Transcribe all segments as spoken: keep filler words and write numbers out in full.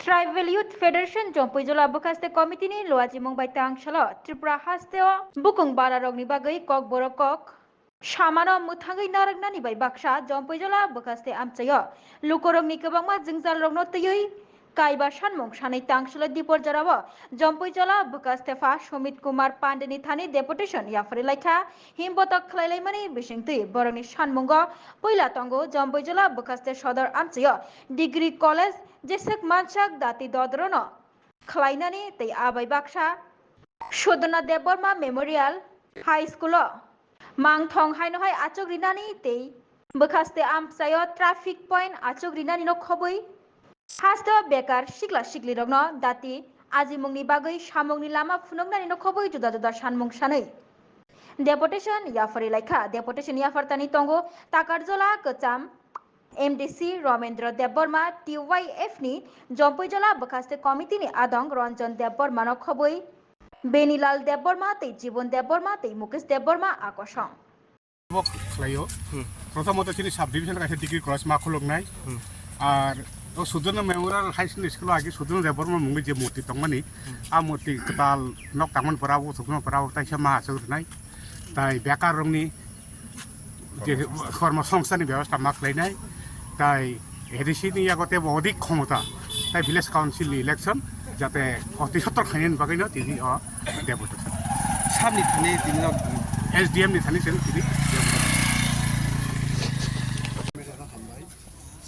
Tribal Youth Federation Jompuijola bwkhaste committee ni luachimung bai tang salo Tripura hasteo bukung bara rokni bagwi kokborok kok samano mwthangwi narwknani bai baksa Jompuijola bwkhaste amchaio lukurokni kwbangma jwngjalrokno twiwi kaiba sanmung sanwi tang salo Dipor jorao Jompuijola bwkhaste pha Sumit Kumar Pandeni thani deputation yapharwi laikha. Himbotok khlailaimani bisingtwi borokni sanmungo puila tongo Jompuijola bwkhaste sodor amchaio degree college jeswk mansak dati dodrono khlainani tei abai baksa Sudonna Debbarma Memorial High School o mangthong haino hai achuk rinani tei bwkhaste amchaio traffic point achuk rinani no khobwi haste bekar sikla siklirokno dati ajimungni bagwi samungni lama phunuknani no khobwi juda juda sanmung sanwi deputation yapharwi laikha. Deputation yaphartani tongo Takarjola Kwcham M D C Romendra Debbarma, T Y F ni Jompuijola bwkhaste committee ni adong Ranjan Debbarma no khobwi Benilal Debbarma tei Jibon Debbarma tei Mukesh Debbarma a kosong. Bo khlaio. Hmm. Prothomot chini sub division kaisa degree college ma khuluknai. Hmm. Ar o Sudonna Memorial High School, school agi Sudonna Debbarma mungwi je murti tongmani, hmm, a murti kwtal nok tangmani pora o thukno pora o taisa ma asuk rwnai. Tai bekar rokni je kormo songstani bebostha ma khlainai, tai A D C ni yago tebo odik khomota, tai village council ni election jate oti sottor khainani bagwino tini o deputation. Samni thani tini no S D M ni thani sen tini deputation.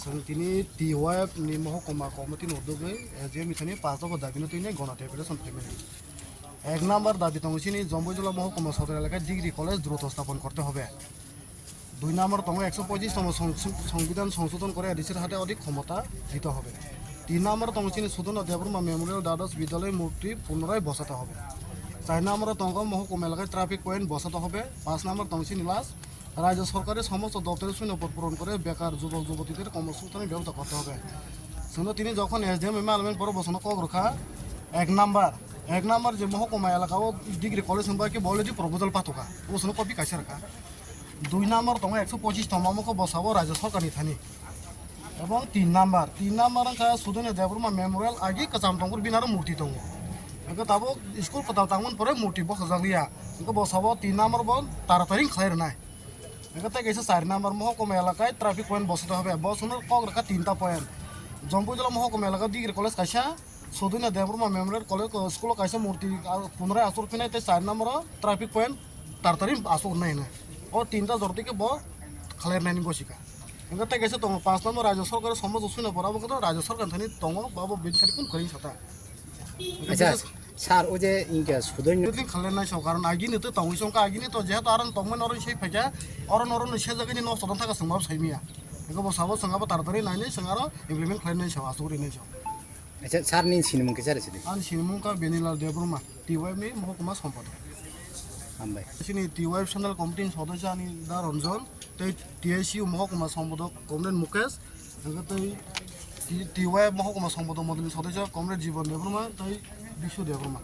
Chwng tini T Y F ni mohokuma committee ni udugwi S D M ni thani pass dopha dabi no tini gona deputation phaimani. Ek number dabi tongo chini Jompuijola mohokuma sodor elaka degree college দ্রুত স্থাপন করতে হবে। দুই নম্বর tongo একশো পঁচিশ তম সংশো-, সংবিধান সংশোধন করে এডিসির হাতে অধিক ক্ষমতা দিতে হবে। তিন নম্বর tongo chini Sudonna Debbarma Memorial দ্বাদশ বিদ্যালয় মূর্তি পুনরায় বসাতে হবে। চার নম্বর tongo মহকুমা এলাকায় ট্রাফিক পয়েন্ট বসাতে হবে। পাঁচ নম্বর tongo chini last রাজ্য সরকারের সমস্ত দপ্তরের শূন্য পদ পূরণ করে বেকার যুবক যুবতীদের কর্মসংস্থানের ব্যবস্থা করতে হবে। শুনো, তিনি যখন এসডিএম এম আলমেন পরে বসানো কক রখা এক নাম্বার, এক নাম্বার যে মহকুমা এলাকা ও ডিগ্রি কলেজ হন বাকি বলে যে প্রপোজাল পাতকা ও শুনো কপি কাছে রাখা। দুই নাম্বার তোমার একশো পঁচিশ তম অমুক বসাবো রাজ্য সরকারনি Thani. Ebong tin number, tin number wngkha Sudonna Debbarma Memorial agi kwcham tongphuru bini aro murti tongo. Hwnkhe tabuk school kwtal tangmani pore murti bosajak liya. Hwnkhe bo sabo tin number bo taratari wng khlai rwnai. Hwnkhe tei kaisa char number mohokuma elaka traffic point bosate hobe. Bo chwngno kok rwkha tinta point. Jompuijola mohokuma elaka degree college kaisa, Sudonna Debbarma Memorial College, school o kaisa murti, ah, punrai asur phinai tei char number o traffic point taratari asuk nai hinwi. O tinta jor twi khe bo khlai rwnai ni gosi kha. Hwnkhe tei kaisa tongo, panch number rajya sarkar somojo suina pora, abo khe rajya sarkar thani tongo, abo bini thani kun kwrwi sata. Acha, sir, o je inke sudoi ni. Tin khalai nai so, karon agini to tongwi songkha, agini to jehetu aron tongmani oro sei phaikha, oro noro ni sejagani nok chodon thaka songma saimiya. Ego bo sabo songabo taratari nainai song aro implement khlai nai so, asugri nai so. Acha, sir ni sinimung kisa resi di. Ani sinimung ka Benilal Debbarma, T Y F ni mohokuma sompodok. Hambai. Sini T Y F Central Committee ni sodosyo ani da Ranjan, tei T I C U mohokuma sompodok Comrade Mukesh, hwnkhe tei T-, T Y F mohokuma sompodok mondoli sodosyo Comrade Jibon Debbarma tei Bishu Debbarma.